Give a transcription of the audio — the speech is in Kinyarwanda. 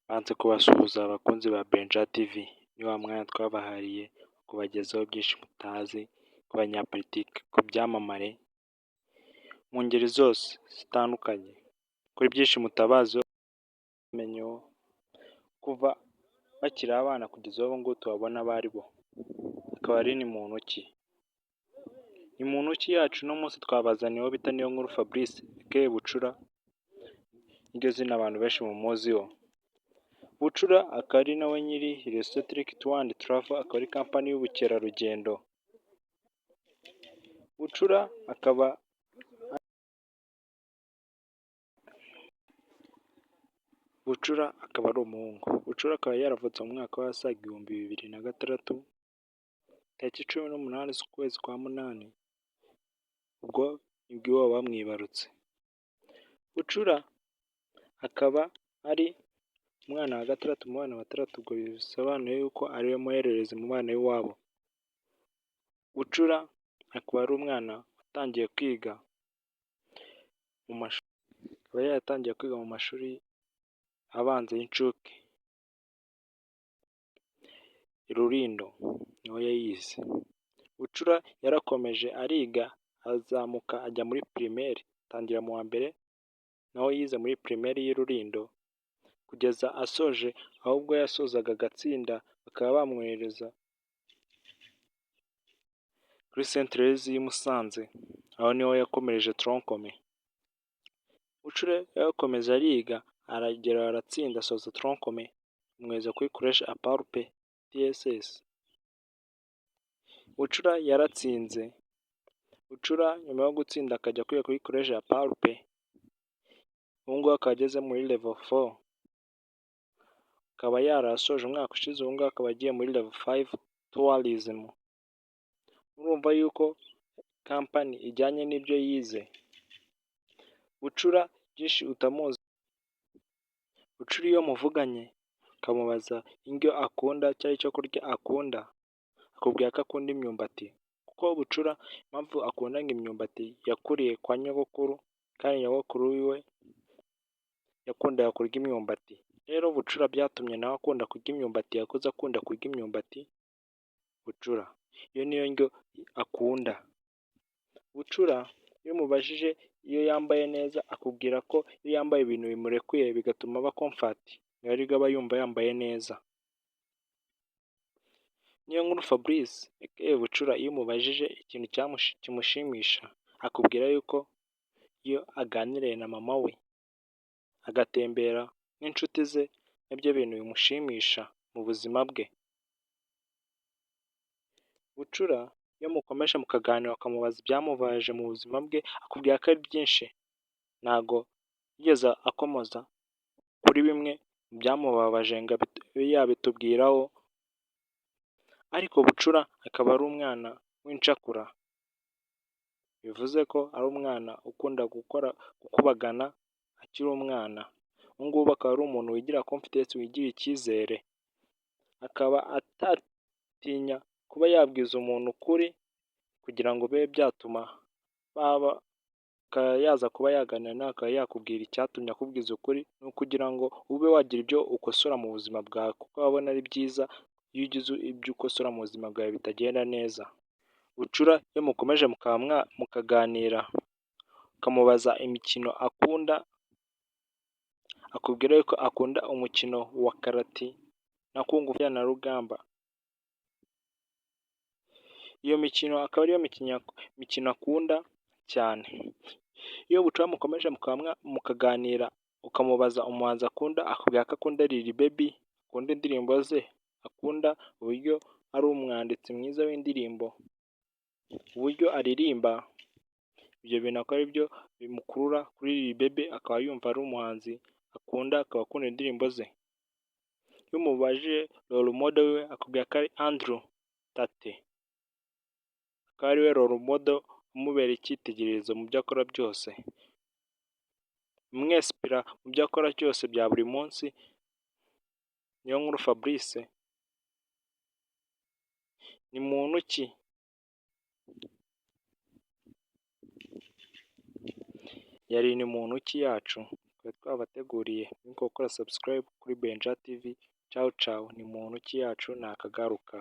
Banze kubasuhuza abakunzi ba Benja TV, ni wa mwanya twabahariye kubagezaho byinshi mutazi ku banyapolitiki, ku byamamare mu ngeri zose zitandukanye, kuri byinshi mutabaziho kuva bakiri abana kugeza ubu ngubu tubabona abo ari bo, akaba ari ni muntu ki? Ni muntu ki yacu uno munsi twabazaniye uwo bita Niyonkuru Fabrice aka Bucura, niryo zina abantu benshi mumuziho. Bucura akaba ari nawe nyiri Restotric Tour and Travel, akaba ari kampani y'ubukerarugendo. Bucura akaba Bucura akaba ari umuhungu. Bucura akaba yaravutse mu mwaka w'asaga 2006, tariki 18 z'ukwezi kwa munani, ubwo nibwo iwabo bamwibarutse. Bucura akaba ari umwana wa gatandatu mu bana batandatu, ubwo bisobanuye yuko ariwe muhererezi mu bana b'iwabo. Bucura akaba ari umwana watangiye kwiga mu mashuri, akaba yaratangiye kwiga mu mashuri abanza y'incuke i Rulindo niho yayize. Bucura yarakomeje ariga azamuka ajya muri pirimeri, atangira mu wa mbere naho yize muri pirimeri y'i Rulindo kugeza asoje, aho ubwo yasozaga agatsinda bakaba bamwohereza kuri Saint Therese y'i Musanze, aho niho yakomereje tronc commun. Bucura yarakomeje ariga aragera aratsinda asoza tronc commun, bamwohereza kuri Collège Aparupe TSS. Bucura yaratsinze, Bucura nyuma yo gutsinda akajya kwiga kuri Collège Aparupe, ubu ngubu akaba ageze muri level 4, akaba yarasoje umwaka ushize, ubu ngubu akaba agiye muri level 5 tourism. Murumva yuko kampani ijyanye n'ibyo yize. Bucura byinshi utamuzi, Bucura iyo muvuganye ukamubaza indyo akunda cyangwa icyo kurya akunda, akubwira ko akunda imyumbati, kuko Bucura impamvu akunda imyumbati yakuriye kwa nyogokuru kandi nyogokuru wiwe yakundaga kurya imyumbati. Rero Bucura byatumye nawe akunda kurya imyumbati, yakuze akunda kurya imyumbati. Bucura iyo niyo ndyo akunda. Bucura iyo umubajije iyo yambaye neza akubwira ko iyo yambaye ibintu bimurekuye bigatuma aba comfort, aribwo aba yumva yambaye neza. Niyonkuru Fabrice aka Bucura iyo umubajije ikintu kimushimisha akubwira yuko iyo aganiriye na mama we, agatembera n'inshuti ze nibyo bintu bimushimisha mu buzima bwe. Bucura iyo mukomeje mukaganira ukamubaza ibyamubabaje mu buzima bwe, akubwira ko ari byinshi, ntago yigeze akomoza kuri bimwe mu byamubabaje ngo abe yabitubwiraho, ariko Bucura akaba ari umwana w'incakura, bivuze ko ari umwana ukunda gukora gukubagana akiri umwana, ubu ngubu akaba ari umuntu wigira confidence, wigirira icyizere, akaba atatinya kuba yabwiza umuntu ukuri kugira ngo bibe byatuma baba yaza kuba yaganira nawe akaba yakubwira icyatumye akubwiza ukuri, ni ukugira ngo ube wagira ibyo ukosora mu buzima bwawe kuko abona ari byiza iyo ugize ibyo ukosora mu buzima bwawe bitagenda neza. Bucura iyo mukomeje mukaganira ukamubaza imikino akunda, akubwira yuko akunda umukino wa karate na kungufu na rugamba. Iyo mikino akaba ariyo mikino akunda cyane. Iyo Bucura mukomeje mukaganira ukamubaza umuhanzi akunda, akubwira ko akunda Lil Baby, akunda indirimbo ze, akunda uburyo ari umwanditsi mwiza w'indirimbo, uburyo aririmba, ibyo bintu akaba aribyo bimukurura kuri Lil Baby, akaba yumva ari umuhanzi akunda, akaba akunda indirimbo ze. Iyo umubajije role model we akubwira ko ari Andrew Tate, akaba ariwe role model umubera icyitegererezo mu byo akora byose, umwesipira mu byo akora byose bya buri munsi. Niyonkuru Fabrice ni muntu ki? Yari ni muntu ki yacu. twari twabateguriye. Mwibuke gukora subscribe kuri Benja TV. Ciao ciao, ni muntu ki yacu nakagaruka.